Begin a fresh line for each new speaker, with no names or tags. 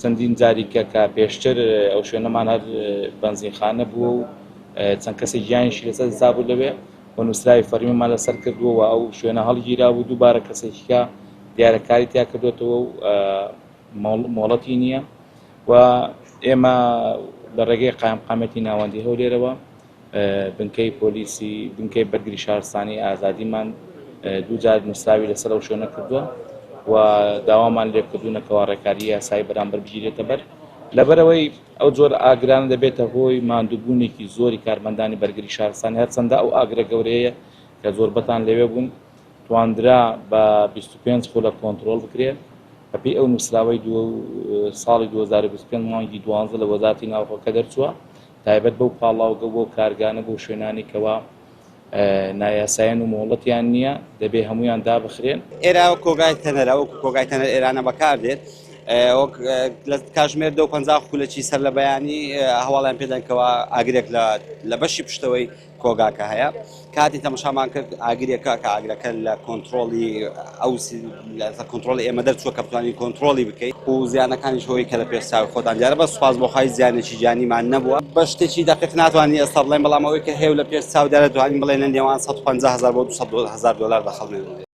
چەندین جاریکە کە پێشتر ئەو شوێنەمان هەر بەنزینخانە بووە و چەند کەسێک گیانیشی لەسەر دابوو لەوێ و نووسراوی فەرمیمان لەسەر کردووە و ئەو شوێنە هەڵگیرا و دووبارە کەسێکیکە دیارە کاری تیا کردوێتەوە و مۆڵەتی نییە و ئێمە لە ڕێگەی قایمقامێتی ناوەندی هەولێرەوە بنکەی پۆلیسی بنکەی بەرگری شارستانی ئازادیمان دووجار نووسراوی لەسەر ئەو شوێنە کردووە و داوامان لێکردوونە کەوا ڕێکاری یاسایی بەرامبەر بگیرێتە بەر لەبەرەوەی ئەو جۆر ئاگرانە دەبێتە هۆی ماندووبوونێکی زۆری کارمەندانی بەرگری شارستانی هەرچەندە ئەو ئاگرە گەورەیە کە زۆربەتان لەوێ بوون تواندرا بە 25 خولە کۆنترۆڵ بکرێت بەپێی ئەو نووسراوەی ساڵی 2025 مانگی 12 لە وەزارەتی ناوخۆ کە دەرچووە تایبەت بەو پاڵاوگە بۆ کارگانە بۆ شوێنانی کەوا نایاسایەن و مۆڵەتیان نییە دەبێ هەمویان دابخرێن.
ئێرە کۆگای تەنەرە وەکو کۆگای تەنەر ئێرانە بەکاردێت وەک لە کاژمێر دە و 50 خولەکی سەر لە بەیانی هەواڵیان پێدەن کەوا ئاگرێک لە بەشی پشتەوەی کۆگاکە هەیە کاتی تەمەشامان کرد ئاگرێکە کە ئاگرەکە لە کۆنتترۆلی ئەو لە کۆنتترۆلی ئێمە دەرچووە کە بتوانین کۆنتترۆلی بکەیت و زیانەکانیش هۆی کە لە پێش چاوی خۆتان دیارە بە سوپاس بۆ خی زیانێکی گیانیمان نەبووە بە شتێکی دقیق ناتوانین ئێستا بڵێن بەڵام ئەوەی کە هەیە و لە پێش چاو دیارە توانین بڵێن لە نێوان 150 هزار بۆ 200 هزار دلار دەخەڵێن.